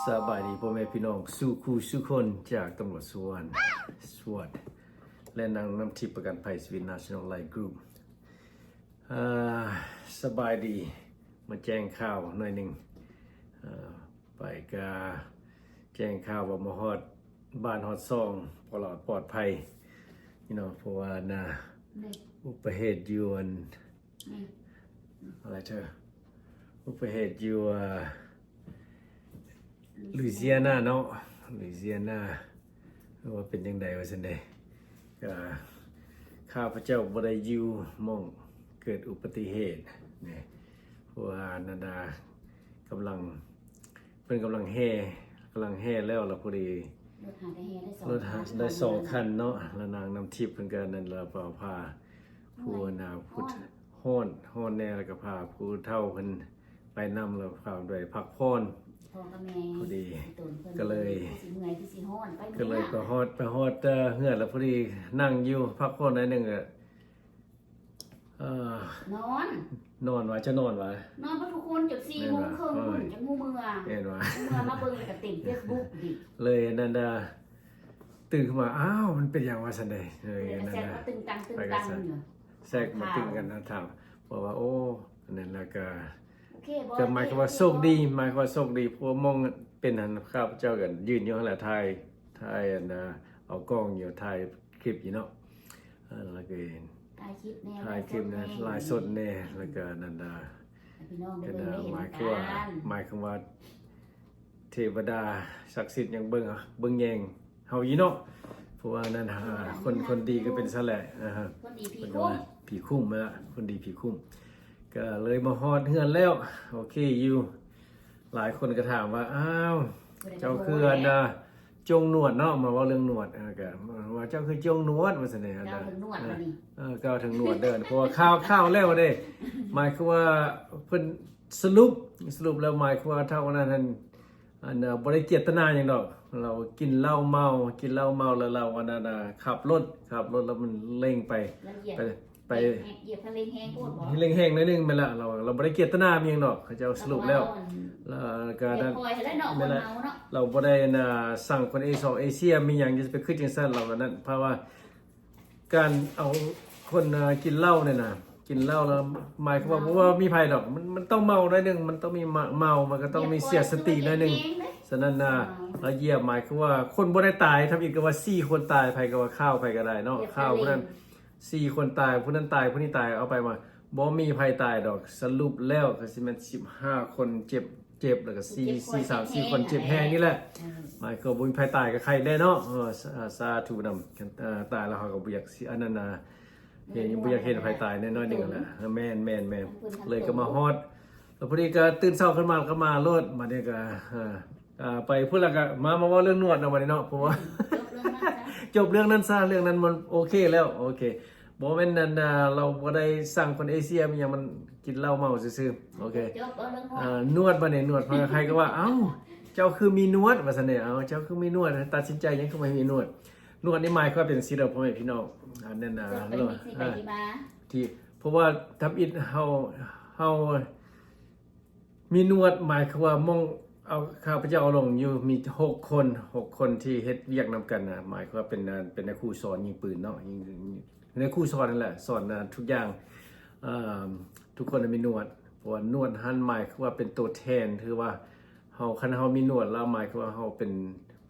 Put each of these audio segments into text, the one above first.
ສະບາຍດີພໍ່ແມ່ພີ່ນ້ອງສູ່ຄູ່ສູ່ຄົນ ຈາກຕຳຫຼວດສະຫວັນ ສະຫວັນ ແລະ ນາງນ້ຳທິບ ປະກັນໄພຊີວິດ National Life Group. ເອີ ສະບາຍດີ ມາແຈ້ງຂ່າວໜ້ອຍໜຶ່ງ. ເອີ ໄປກະແຈ້ງຂ່າວວ່າມາຮອດບ້ານຮອດຊ່ອງ ປອດ ປອດໄພ you know ເພາະວ່ານະ ອຸປະເຫດຢູ່ອັນ ອືມ ອະໄລເທີ ອຸປະເຫດຢູ່ ເອີ Louisiana ເນາະ Louisiana ວ່າເປັນຈັ່ງໃດວ່າຊັ້ນເດ. ກະຂ້າພະເຈົ້າບໍ່ໄດ້ຢູ່ໝ່ອງເກີດອຸປະຕິເຫດນີ້ ເພາະວ່າອັນນັ້ນນະ ກຳລັງ ເພິ່ນກຳລັງແຫ່ ກຳລັງແຫ່ແລ້ວ ລະພໍດີ ລົດຫາໄດ້ສອງ ລົດຫາໄດ້ສອງຄັນເນາະ ລະນາງນ້ຳທິບເພິ່ນກະນັ້ນລະ ພາ ພາຜູ້ອັນນາ ຜູ້ ຮ້ອນ ຮ້ອນແດ່ ລະກະພາຜູ້ເຖົ້າເພິ່ນໄປນຳ ລະພາໄດ້ພັກຜ່ອນ ພໍ່ກັບແມ່ ພໍດີ ກະເລີຍ ຄືຊິເມື່ອຍຄືຊິຮ້ອນ ໄປ ກະເລີຍໄປຮອດ ໄປຮອດເຮືອນ ລະພໍດີນັ່ງຢູ່ພັກຜ່ອນໜ້ອຍໜຶ່ງ ເອີ ນອນ ນອນຫວາ ຈະນອນຫວາ ນອນເບິດທຸກຄົນຈົນສີ່ໂມງເຄິ່ງພຸ້ນ ຈັ່ງຮູ້ເມືອ ແມ່ນຫວາ ເມືອມາເບິ່ງລະກະເຕັມ Facebook ອີກ ເລີຍອັນນັ້ນນະ ຕື່ນຂຶ້ນມາ ອ້າວ ມັນເປັນຫຍັງວະຊັ້ນເດ. ເລີຍອັນນັ້ນນະ ແຊກມາຕຶງຕັງ ຕຶງຕັງຢູ່ ແຊກມາຕຶງກັນນະ ຖາມ ເພາະວ່າ ໂອ້ ອັນນັ້ນລະກະ ໂອເຄບໍ່ ກະໝາຍຄວາມວ່າໂຊກດີ ໝາຍຄວາມວ່າໂຊກດີ ເພາະວ່າມອງເປັນຫັ້ນ ຂ້າພະເຈົ້າກະຢືນຢູ່ຫັ້ນແຫຼະ ຖ່າຍ ຖ່າຍອັນນະ ເອົາກ້ອງຢູ່ ຖ່າຍຄລິບຢູ່ເນາະ ເອີ ລະກະ ຖ່າຍຄລິບແດ່ ຖ່າຍຄລິບແດ່ ໄລຟ໌ສົດແດ່ ລະກະນັ້ນນະ ໃຫ້ພີ່ນ້ອງໄດ້ເບິ່ງໄດ້ເຫັນນຳກັນ ໝາຍຄວາມວ່າ ໝາຍຄວາມວ່າເທວະດາສັກສິດຍັງເບິ່ງ ເບິ່ງແຍງເຮົາຢູ່ເນາະ ເພາະວ່ານັ້ນ ຄົນ ຄົນດີກະເປັນຊັ້ນແຫຼະ ອາ ຄົນດີຜີຄຸ້ມ ຜີຄຸ້ມລະ ຄົນດີຜີຄຸ້ມ ກະເລີຍມາຮອດເຮືອນແລ້ວ ໂອເຄຢູ່. ຫຼາຍຄົນກະຖາມວ່າ ອ້າວ ເຈົ້າຄືອັນນາ ຈົ່ງໜວດເນາະ ມາເວົ້າເລື່ອງໜວດ ເອີ ກະວ່າເຈົ້າຄືຈົ່ງໜວດວ່າຊັ້ນເດ ອັນນາ ກ່າວເຖິງໜວດເດີ ເພາະວ່າຂ່າວ ຂ່າວແລ້ວເດ້ ໝາຍຄວາມວ່າເພິ່ນສະຫຼຸບ ສະຫຼຸບແລ້ວ ໝາຍຄວາມວ່າເທົ່ານັ້ນຫັ້ນ ອັນນາ ບໍ່ໄດ້ເຈດຕະນາຫຍັງດອກ ລາວກິນເຫຼົ້າເມົາ ກິນເຫຼົ້າເມົາແລ້ວລາວອັນນັ້ນນະ ຂັບລົດ ຂັບລົດແລ້ວມັນເລັ່ງໄປ ໄປ ໄປ ເລັ່ງແຮງ ເລັ່ງແຮງໂພດບໍ ເລັ່ງແຮງໜ້ອຍໜຶ່ງ ແມ່ນລະ ລາວ ລາວບໍ່ໄດ້ເຈດຕະນາມີຫຍັງດອກ ເຂົາເຈົ້າສະຫຼຸບແລ້ວ ລະກະນັ້ນ ລາວບໍ່ໄດ້ອັນນາ ສັ່ງຄົນເອຊອງເອເຊຍມີຫຍັງ ຢ່າໄປຄິດຈັ່ງຊັ້ນ ລາວກະນັ້ນ ເພາະວ່າການເອົາຄົນ ເອີ ກິນເຫຼົ້ານີ້ນະ ກິນເຫຼົ້າແລ້ວ ໝາຍຄວາມວ່າ ບໍ່ວ່າມີໃຜດອກ ມັນ ມັນຕ້ອງເມົາໜ້ອຍໜຶ່ງ ມັນຕ້ອງມີເມົາ ມັນກະຕ້ອງມີເສຍສະຕິໜ້ອຍໜຶ່ງ ສະນັ້ນນະ ລະຢຽບ ໝາຍຄວາມວ່າຄົນບໍ່ໄດ້ຕາຍທຳອິດ ກະວ່າສີ່ຄົນຕາຍ ໃຜກະວ່າຂ່າວໃຜກະໄດ້ເນາະ ຂ່າວຜູ້ນັ້ນ ສີ່ຄົນຕາຍ ຜູ້ນັ້ນຕາຍ ຜູ້ນີ້ຕາຍ ເອົາໄປມາ ບໍ່ມີໃຜຕາຍດອກ ສະຫຼຸບແລ້ວກະຊິແມ່ນສິບຫ້າຄົນເຈັບ ເຈັບ ລະກະສີ່ ສີ່ ສາມ ສີ່ຄົນເຈັບແຮງນີ້ແຫຼະ ໝາຍຄວາມບໍ່ມີໃຜຕາຍກະໄຄແດ່ເນາະ ເອີ ສາ ສາທຸນຳ ເອີ ຕາຍແລ້ວເຮົາກະບໍ່ຢາກຊິອັນນັ້ນນະ ເຫັນ ບໍ່ຢາກເຫັນໃຜຕາຍແນ່ ໜ້ອຍໜຶ່ງຫັ້ນແຫຼະ ແມ່ນ ແມ່ນ ແມ່ນ ເລີຍກະມາຮອດ ລະພໍດີກະຕື່ນເຊົ້າຂຶ້ນມາກະມາໂລດ ບາດນີ້ກະ ເອີ ອ່າ ໄປພຸ້ນລະກະມາ ມາເວົ້າເລື່ອງໜວດເນາະ ບາດນີ້ເນາະ ເພາະວ່າ ຈົບເລື່ອງນັ້ນຊະ ເລື່ອງນັ້ນມັນໂອເຄແລ້ວ ໂອເຄ ບໍ່ແມ່ນອັນນາ ລາວບໍ່ໄດ້ສັ່ງຄົນເອເຊຍມີຫຍັງ ມັນກິນເຫຼົ້າເມົາຊື່ໆ ໂອເຄ ຈົບເລື່ອງໜວດ ອ່າ ໜວດ ບາດນີ້ໜວດ ໃຜກະວ່າ ເອົ້າ ເຈົ້າຄືມີໜວດ ວ່າຊັ້ນເດ ເອົ້າ ເຈົ້າຄືມີໜວດ ຕັດສິນໃຈຫຍັງຄືບໍ່ມີໜວດ ໜວດນີ້ໝາຍຄວາມວ່າເປັນຊີ້ເດີ ພໍ່ແມ່ພີ່ນ້ອງ ອັນນັ້ນນະ ທີ່ ເພາະວ່າທຳອິດເຮົາ ເຮົາ ມີໜວດ ໝາຍຄວາມວ່າມອງ ເອົາ ຂ້າພະເຈົ້າເອົາລົງຢູ່ ມີຫົກຄົນ ຫົກຄົນທີ່ເຮັດວຽກນຳກັນນະ ໝາຍຄວາມວ່າເປັນ ເປັນນາຍຄູສອນຍິງປືນເນາະ ນາຍຄູສອນຫັ້ນແຫຼະ ສອນ ອາ ທຸກຢ່າງ ເອີ ທຸກຄົນມີໜວດ ເພາະວ່າໜວດຫັ້ນໝາຍຄວາມວ່າເປັນໂຕແທນ ຄືວ່າເຮົາ ຄັນເຮົາມີໜວດແລ້ວ ໝາຍຄວາມວ່າເຮົາເປັນ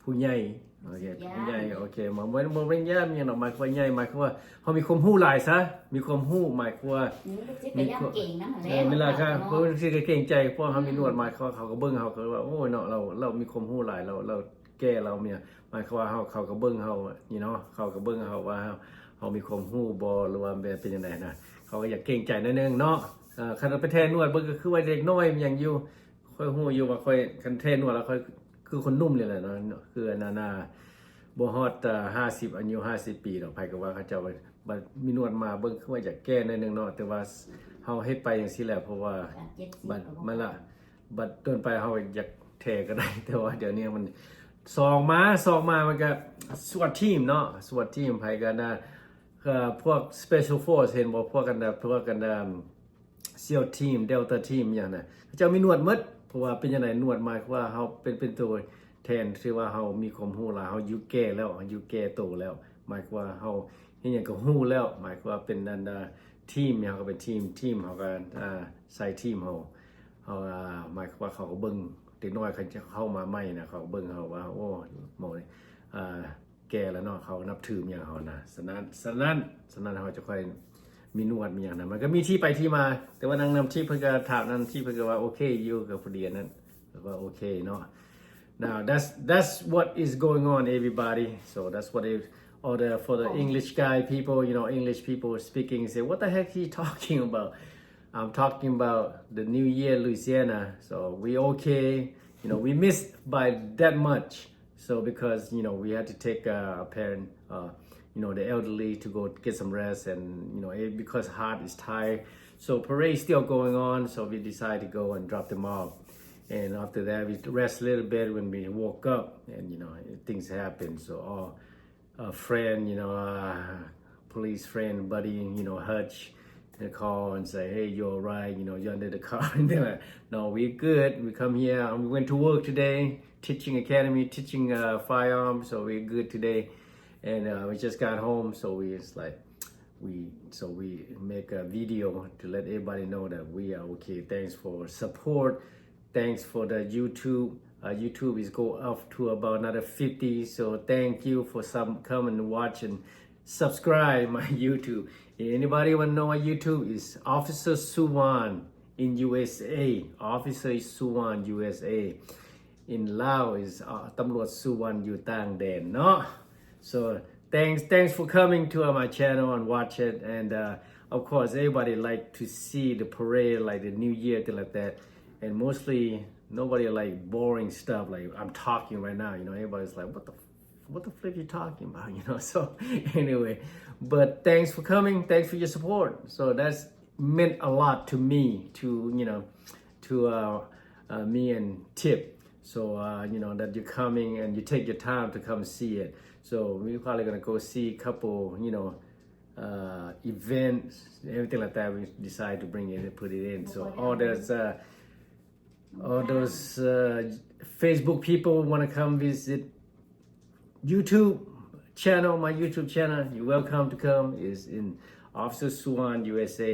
ຜູ້ໃຫຍ່ ໂອເຄ ຜູ້ໃຫຍ່ ໂອເຄ ບໍ່ ບໍ່ ບໍ່ແມ່ນຢ້ານຫຍັງດອກ ໝາຍຄວາມວ່າໃຫຍ່ ໝາຍຄວາມວ່າເຮົາມີຄວາມຮູ້ຫຼາຍຊະ ມີຄວາມຮູ້ ໝາຍຄວາມວ່າ ອືມ ບໍ່ຊິໄປຢ້ານເກງນຳຫັ້ນແຫຼະ ເອີ ເວລາເຂົາ ເພາະວ່າຊິກະເກງໃຈ ເພາະເຮົາມີໜວດ ອືມ ໝາຍຄວາມວ່າເຂົາກະເບິ່ງເຮົາ ເຂົາວ່າ ໂອ້ຍເນາະ ລາວ ລາວມີຄວາມຮູ້ຫຼາຍ ລາວ ລາວແກ່ ລາວມີ ໝາຍຄວາມວ່າເຮົາ ເຂົາກະເບິ່ງເຮົານີ້ເນາະ ເຂົາກະເບິ່ງເຮົາວ່າເຮົາ ເຮົາມີຄວາມຮູ້ບໍ່ ຫຼືວ່າແບບເປັນຈັ່ງໃດນະ ເຂົາກະຢາກເກງໃຈໜ້ອຍໜຶ່ງເນາະ ເອີ ຄັນເອົາໄປແທງໜວດເບິ່ງກະຄືວ່າເດັກນ້ອຍຫຍັງຢູ່ ຂ້ອຍຮູ້ຢູ່ວ່າຂ້ອຍ ຄັນແທງໜວດແລ້ວຂ້ອຍ ຄືຄົນໜຸ່ມນີ້ແຫຼະເນາະ ຄືອັນນັ້ນນະ ບໍ່ຮອດ ເອີ ຫ້າສິບ ອາຍຸຫ້າສິບປີດອກ ໃຜກະວ່າເຂົາເຈົ້າ ບາດມີໜວດມາເບິ່ງຄືວ່າຢາກແກ່ໜ້ອຍໜຶ່ງເນາະ ແຕ່ວ່າເຮົາເຮັດໄປຈັ່ງຊີ້ແຫຼະ ເພາະວ່າບາດມັນລະ ບາດດົນໄປເຮົາຢາກແທ້ກະໄດ້ ແຕ່ວ່າດຽວນີ້ມັນ ສອງມາ ສອງມາ ມັນກະ SWAT team ເນາະ SWAT team ໃຜກະນະ ເອີ ພວກ special force ເຫັນບໍ່ ພວກກັນນະ ພວກກັນນະ SEAL team Delta team ຫຍັງນະ ເຂົາເຈົ້າມີໜວດໝົດ ເພາ ວ່າເປັນຈັ່ງໃດ? ນວດໝາຍຄວາມວ່າເຮົາເປັນ ເປັນໂຕແທນ ຖືວ່າເຮົາມີຄວາມຮູ້ຫຼາຍ, ເຮົາຢູ່ແກ່ແລ້ວ, ເຮົາຢູ່ແກ່ໂຕແລ້ວ, ໝາຍຄວາມວ່າເຮົາເຮັດຫຍັງກໍຮູ້ແລ້ວ, ໝາຍຄວາມວ່າເປັນອັນ ອ່າ ທີມ, ເຮົາກໍເປັນທີມ, ທີມເຮົາກໍ ອ່າ ໃສ່ທີມເຮົາ, ເຮົາ ອ່າ ໝາຍຄວາມວ່າເຂົາກໍເບິ່ງ ເດັກນ້ອຍເຂົາເຂົ້າມາໃໝ່ນະ, ເຂົາກໍເບິ່ງເຮົາວ່າ ໂອ້ ໝໍນີ້ ອ່າ ແກ່ແລ້ວເນາະ, ເຂົານັບຖືຫຍັງເຮົານະ. ສະນັ້ນ ສະນັ້ນ ສະນັ້ນເຮົາຈະຄ່ອຍມີນວດມີຫຍັງນະ, ມັນກໍມີທີ່ໄປທີ່ມາ. ແຕ່ວ່ານາງນ້ຳທິບເພິ່ນກໍຖາມ, ນາງນ້ຳທິບເພິ່ນກໍວ່າ ໂອເຄຢູ່, ກໍພໍດີອັນນັ້ນ, ແລ້ວກໍໂອເຄເນາະ. Now that's, that's what is going on, everybody. So that's what it, all the, for the English guy people, you know, English people speaking, say, "What the heck he talking about?" I'm talking about the New Year, Louisiana. So we okay, you know, we missed by that much. So because, you know, we had to take, uh, a parent, uh, you know, the elderly to go get some rest, and, you know, it, because heart is tired. So parade is still going on, so we decide to go and drop them off. And after that, we rest a little bit when we woke up, and, you know, things happen. So all, uh, friend, you know, uh, police friend, buddy, you know, Hutch, they call and say, "Hey, you all right? You know, you under the car?" And they're like, "No, we good. We come here. Um, we went to work today, teaching academy, teaching, uh, firearms, so we're good today. And, uh, we just got home, so we, it's like, we, so we make a video to let everybody know that we are okay. Thanks for support. Thanks for the YouTube. Uh, YouTube is go up to about another fifty. So thank you for some come and watch and subscribe my YouTube. If anybody wanna know my YouTube, is Officer Suwan in U S A. Officer Suwan U S A. In Lao is, uh, ຕຳຫຼວດສຸວັນຢູ່ຕ່າງແດນເນາະ. So thanks, thanks for coming to my channel and watch it. And, uh, of course, everybody like to see the parade, like the New Year, thing like that. And mostly, nobody like boring stuff like I'm talking right now. You know, everybody's like, "What the, what the flip you talking about?" You know. So anyway, but thanks for coming. Thanks for your support. So that's meant a lot to me, to, you know, to, uh, uh, me and Tip. So, uh, you know, that you're coming and you take your time to come see it. So we probably gonna go see a couple, you know, uh, events, everything like that. We decide to bring it and put it in. So all those, uh, all those, uh, Facebook people wanna come visit YouTube channel, my YouTube channel, you're welcome to come. Is in Officer Suwan U S A.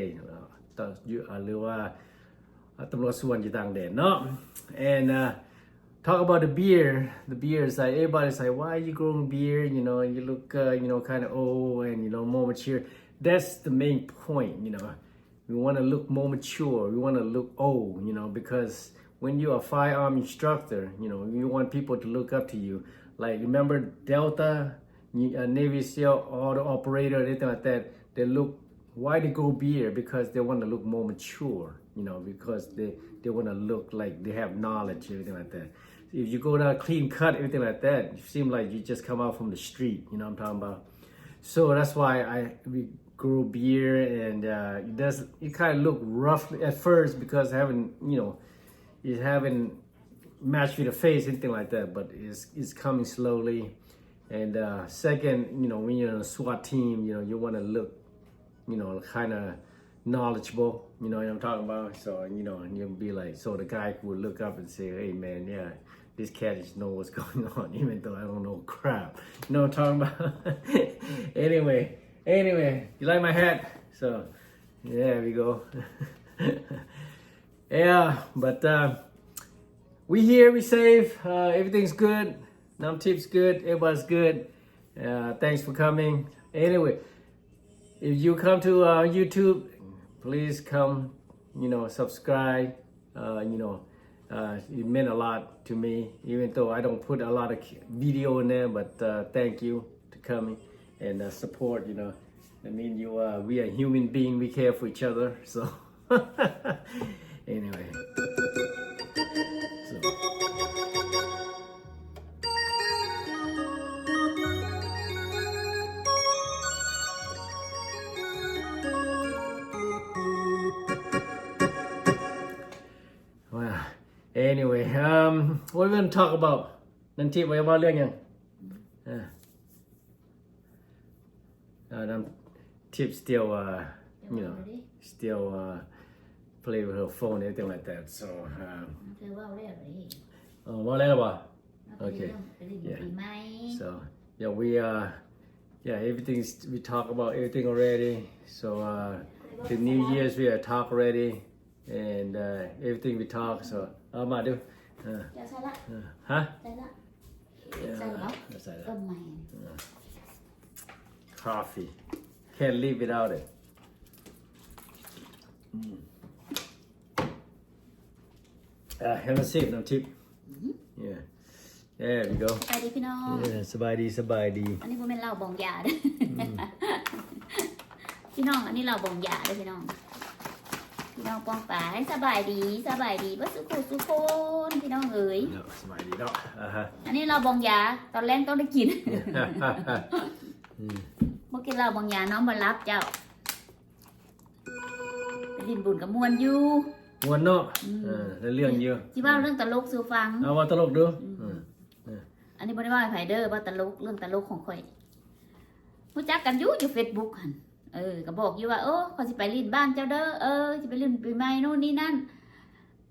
ເອີ ຢູ່ ເອີ ຫຼືວ່າ ເອີ ຕຳຫຼວດສຸວັນຢູ່ຕ່າງແດນເນາະ. And, uh, talk about the beard. The beard is like, everybody's like, "Why you growing beard? You know, you look, uh, you know, kinda old and, you know, more mature." That's the main point, you know. We wanna look more mature. We wanna look old, you know, because when you are a firearm instructor, you know, you want people to look up to you. Like, remember Delta, uh, Navy SEAL, all the operator, anything like that, they look, why they grow beard? Because they wanna look more mature, you know, because they, they wanna look like they have knowledge, everything like that. If you go down clean cut, everything like that, you seem like you just come out from the street, you know what I'm talking about? So that's why I, we grow beard and, uh, it does, it kinda look rough at first because haven't, you know, it haven't matched with the face, anything like that, but it's, it's coming slowly. And, uh, second, you know, when you're in a SWAT team, you know, you wanna look, you know, kinda knowledgeable, you know what I'm talking about? So, you know, and you'll be like, so the guy would look up and say, "Hey, man, yeah, this cat is know what's going on, even though I don't know crap." You know what I'm talking about? Anyway, anyway, you like my hat? So, there we go. Yeah, but, uh, we here, we safe, uh, everything's good. Nam Tip's good, everybody's good. Uh, thanks for coming. Anyway, if you come to, uh, YouTube, please come, you know, subscribe. Uh, you know, uh, it meant a lot to me, even though I don't put a lot of video in there, but, uh, thank you to coming and, uh, support, you know. I mean, you, uh, we are human being, we care for each other, so. Anyway. So. Well, anyway, um, what we gonna talk about? ນັນທິບ ວ່າເວົ້າເລື່ອງຫຍັງ? ເອີ ເອີ ນຳທິບ still, uh, you know, still, uh, play with her phone, everything like that. So, uh, ເຈົ້າເວົ້າແລ້ວເດ້ ເອີ ເວົ້າແລ້ວບໍ່? ໂອເຄ ເວົ້າເລື່ອງໄປຫຼິ້ນ yeah. ປີໃໝ່ So, yeah, we, uh, yeah, everything, we talk about everything already. So, uh, the New Year's, we, uh, talk already. And, uh, everything we talk, so, ເອົາມາດູ ເອີ ເຈົ້າໃສ່ລະ ເອີ ຮະ ໃສ່ລະ ເອີ ໃສ່ລະ ເອີ ໃສ່ລະ ຕົ້ນໄມ້ ເອີ Coffee. Can't live without it. ອືມ ອ່າ ເຮັດມາຊີບນ້ຳທິບ ອືມ Yeah. There we go. ສະບາຍດີພີ່ນ້ອງ ເອີ ສະບາຍດີ ສະບາຍດີ ອັນນີ້ບໍ່ແມ່ນເຫຼົ້າບອງຢາເດີ ອືມ ພີ່ນ້ອງ ອັນນີ້ເຫຼົ້າບອງຢາເດີພີ່ນ້ອງ ພີ່ນ້ອງປ້ອງປາຍ ສະບາຍດີ ສະບາຍດີເບິດສູ່ຜູ້ສູ່ຄົນ ພີ່ນ້ອງເອີຍ ເນາະ ສະບາຍດີເນາະ ອ່າຮະ ອັນນີ້ເຫຼົ້າບອງຢາ ຕອນແລງຕ້ອງໄດ້ກິນ ອືມ ບໍ່ກິນເຫຼົ້າບອງຢານອນບໍ່ຫຼັບເຈົ້າ. ໄປຫຼິ້ນບຸນກໍມ່ວນຢູ່ ມ່ວນເນາະ ອືມ ເອີ ໄດ້ເລື່ອງຢູ່ ຊິເວົ້າເລື່ອງຕະຫຼົກສູ່ຟັງ ເອົາ ເວົ້າຕະຫຼົກດູ ອືມ ເອີ ເອີ ອັນນີ້ບໍ່ໄດ້ເວົ້າໃຫ້ໃຜເດີ ເວົ້າຕະຫຼົກ ເລື່ອງຕະຫຼົກຂອງຂ້ອຍ ຮູ້ຈັກກັນຢູ່ ຢູ່ເຟສບຸກຫັ້ນ ເອີ ກໍບອກຢູ່ວ່າ ເອີ ຂ້ອຍຊິໄປຫຼິ້ນບ້ານເຈົ້າເດີ ເອີ ຊິໄປຫຼິ້ນປີໃໝ່ໂນ່ນນີ້ນັ້ນ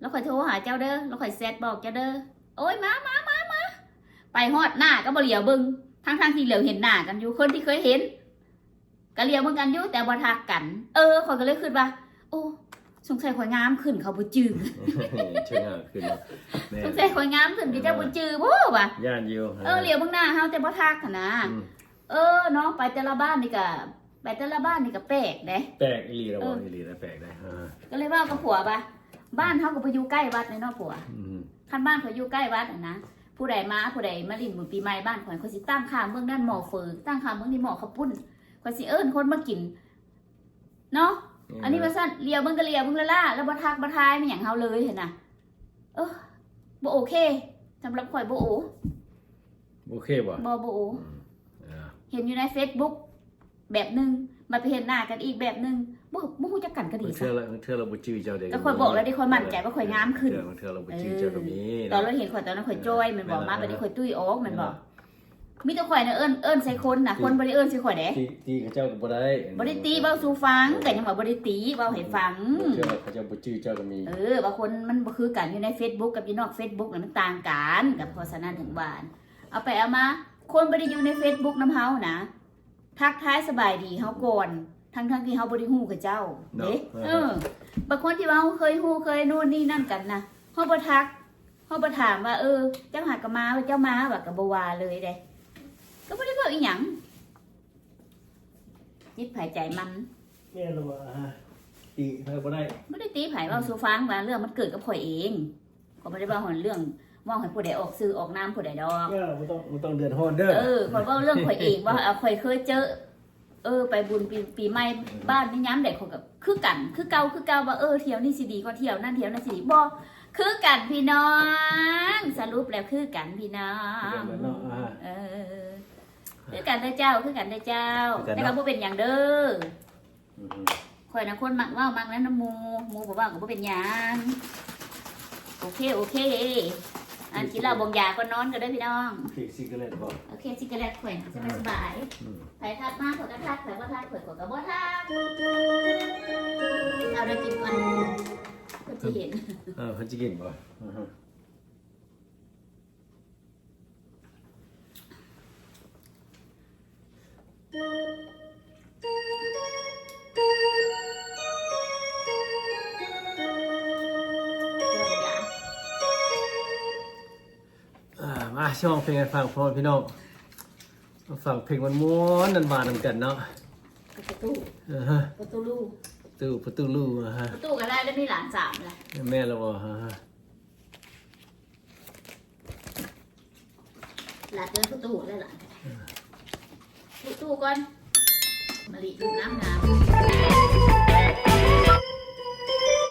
ແລ້ວຂ້ອຍໂທຫາເຈົ້າເດີ ແລ້ວຂ້ອຍແຊັດບອກເຈົ້າເດີ ໂອ້ຍ ມາ ມາ ມາ ມາ ໄປຮອດໜ້າກໍບໍ່ຫຼຽວເບິ່ງ ທັງໆທີ່ຫຼຽວເຫັນໜ້າກັນຢູ່ ຄົນທີ່ເຄີຍເຫັນ ກະຫຼຽວເບິ່ງກັນຢູ່ ແຕ່ບໍ່ທັກກັນ ເອີ ຂ້ອຍກໍເລີຍຄິດວ່າ ໂອ້ ສົງໄສຂ້ອຍງາມຂຶ້ນ ເຂົາບໍ່ຈື່ ເຈົ້າງາມຂຶ້ນເນາະ ແມ່ນ ສົງໄສຂ້ອຍງາມຂຶ້ນ ເຂົາເຈົ້າບໍ່ຈື່ບໍ່ວະ ຢ້ານຢູ່ ເອີ ຫຼຽວເບິ່ງໜ້າເຮົາແຕ່ບໍ່ທັກຫັ້ນນະ ອືມ ເອີ ເນາະ ໄປແຕ່ລະບ້ານນີ້ກະ ໄປແຕ່ລະບ້ານນີ້ກະແປກເດ້ ແປກອີ່ຫຼີລະ ເອີ ອີ່ຫຼີລະ ແປກເດ້ ເອີ ກໍເລີຍເວົ້າກັບຜົວວ່າ ບ້ານເຮົາກໍບໍ່ຢູ່ໃກ້ວັດເນາະຜົວ ອືມ ຄັນບ້ານຂ້ອຍຢູ່ໃກ້ວັດຫັ້ນນະ ຜູ້ໃດມາ ຜູ້ໃດມາຫຼິ້ນບຸນປີໃໝ່ບ້ານຂ້ອຍ ຂ້ອຍຊິຕັ້ງຂ້າງເບິ່ງນັ້ນໝໍ້ເຝີ ຕັ້ງຂ້າງເບິ່ງນີ້ໝໍ້ເຂົ້າປຸ້ນ ຂ້ອຍຊິເອີ້ນຄົນມາກິນເນາະ ເອີ ອັນນີ້ວ່າຊັ້ນ ຫຼຽວເບິ່ງກໍຫຼຽວເບິ່ງລ້າໆ ແລ້ວບໍ່ທັກບໍ່ທາຍແມ່ນຫຍັງເຮົາເລີຍຫັ້ນນະ ເອີ ບໍ່ໂອເຄ ສຳລັບຂ້ອຍບໍ່ໂອ ບໍ່ໂອເຄບໍ່? ບໍ່ ບໍ່ໂອ ອືມ ເອີ ເຫັນຢູ່ໃນເຟສບຸກແບບໜຶ່ງ ບັດໄປເຫັນໜ້າກັນອີກແບບໜຶ່ງ ບໍ່ ບໍ່ຮູ້ຈັກກັນກໍດີຊະ ບາງເທື່ອລະ ບາງເທື່ອລະບໍ່ຈື່ເຈົ້າເດ້ ກໍຂ້ອຍບອກແລ້ວເດ້ ຂ້ອຍໝັ້ນໃຈວ່າຂ້ອຍງາມຂຶ້ນ ບາງເທື່ອລະບໍ່ຈື່ເຈົ້າກໍມີ ເອີ ຕອນລາວເຫັນຂ້ອຍຕອນນັ້ນຂ້ອຍຈ່ອຍແມ່ນບໍ່ ເອີ ມາບັດນີ້ຂ້ອຍຕຸ້ຍອອກແມ່ນບໍ່ ເອີ ມີແຕ່ຂ້ອຍນະເອີ້ນ ເອີ້ນໃສ່ຄົນນະ ຄົນບໍ່ໄດ້ເອີ້ນໃສ່ຂ້ອຍເດ້ ຕີ ຕີເຂົາເຈົ້າກໍບໍ່ໄດ້ ບໍ່ໄດ້ຕີ ເວົ້າສູ່ຟັງ ເອີ ກໍຍັງວ່າບໍ່ໄດ້ຕີ ເວົ້າໃຫ້ຟັງ ບາງເທື່ອເຂົາເຈົ້າບໍ່ຈື່ເຈົ້າກໍມີ ເອີ ບາງຄົນມັນບໍ່ຄືກັນ ຢູ່ໃນເຟສບຸກກັບຢູ່ນອກເຟສບຸກນະ ມັນຕ່າງກັນ ກໍເພາະສະນັ້ນເຖິງວ່າ ເອົາໄປເອົາມາ ຄົນບໍ່ໄດ້ຢູ່ໃນເຟສບຸກນຳເຮົານະ ທັກທາຍສະບາຍດີເຮົາກ່ອນ ທັງໆທີ່ເຮົາບໍ່ໄດ້ຮູ້ເຂົາເຈົ້າເດ້ ເອີ ບາງຄົນທີ່ວ່າເຮົາເຄີຍຮູ້ເຄີຍໂນ່ນນີ້ນັ້ນກັນນະ ເຮົາບໍ່ທັກ ເຮົາບໍ່ຖາມວ່າ ເອີ ເຈົ້າຫາກະມາ ເຈົ້າມາວ່າ ກະບໍ່ວ່າເລີຍເດ້ ກໍບໍ່ໄດ້ເວົ້າອີ່ຫຍັງ ຈິດໃຜໃຈມັນ ແມ່ນລະບໍ່ ອາ ຕິໃຜບໍ່ໄດ້ ບໍ່ໄດ້ຕິໃຜ ເວົ້າສູ່ຟັງວ່າເລື່ອງມັນເກີດກັບຂ້ອຍເອງ ຂ້ອຍບໍ່ໄດ້ເວົ້າເລື່ອງ ເວົ້າໃຫ້ຜູ້ໃດອອກຊື່ອອກນາມຜູ້ໃດດອກ ເອີ ບໍ່ຕ້ອງ ບໍ່ຕ້ອງເດືອດຮ້ອນເດີ ເອີ ຂ້ອຍເວົ້າເລື່ອງຂ້ອຍເອງວ່າ ເອີ ຂ້ອຍເຄີຍເຈີ ເອີ ໄປບຸນປີ ປີໃໝ່ ອືມ ບ້ານນີ້ຍາມໃດຂ້ອຍກໍຄືກັນ ຄືເກົ່າ ຄືເກົ່າວ່າ ເອີ ທ່ຽວນີ້ຊິດີກວ່າທ່ຽວນັ້ນ ທ່ຽວນັ້ນຊິດີ ບໍ່ ຄືກັນພີ່ນ້ອງ ສະຫຼຸບແລ້ວຄືກັນພີ່ນ້ອງ ຄືກັນເນາະ ອ່າ ເອີ ຄືກັນເດີເຈົ້າ ຄືກັນເດີເຈົ້າ ຄືກັນເນາະ ແຕ່ກໍບໍ່ເປັນຫຍັງເດີ ອືຮຶ ຂ້ອຍນະຄົນມັກເວົ້າມັກນັ້ນນຳໝູ່ ໝູ່ບໍ່ເວົ້າກໍບໍ່ເປັນຫຍັງ ໂອເຄ ໂອເຄ ອັນກິນເຫຼົ້າບອງຢາກ່ອນນອນກໍເດີພີ່ນ້ອງ ໂອເຄ ຊິກາເລັດບໍ່ ໂອເຄ ຊິກາເລັດຂ້ອຍນະ ສະບາຍ ອ່າ ສະບາຍ ອືມ ໃຜທັກມາຂ້ອຍກໍທັກ ໃຜບໍ່ທັກຂ້ອຍກໍບໍ່ທັກ ເອົາໄດ້ກິນກ່ອນ ເພິ່ນຊິເຫັນ ເອີ ເພິ່ນຊິກິນບໍ່ ອືຮຶ ອ່າ ມາ ຊິຮ້ອງເພງໃຫ້ຟັງ ພໍ່ແມ່ພີ່ນ້ອງ ມາຟັງເພງມ່ວນໆ ຫວານໆ ນຳກັນເນາະ ປະຕູ ເອີ ປະຕູ ປະຕູ ປະຕູ ອ່າຮະ ປະຕູກໍໄດ້ ແລ້ວມີຫຼານສາມລະ ແມ່ນລະບໍ່ ອ່າຮະ ລາດເດີປະຕູແລ້ວລະ ເອີ ປະຕູກ່ອນ ມະລິຢູ່ງາມໆ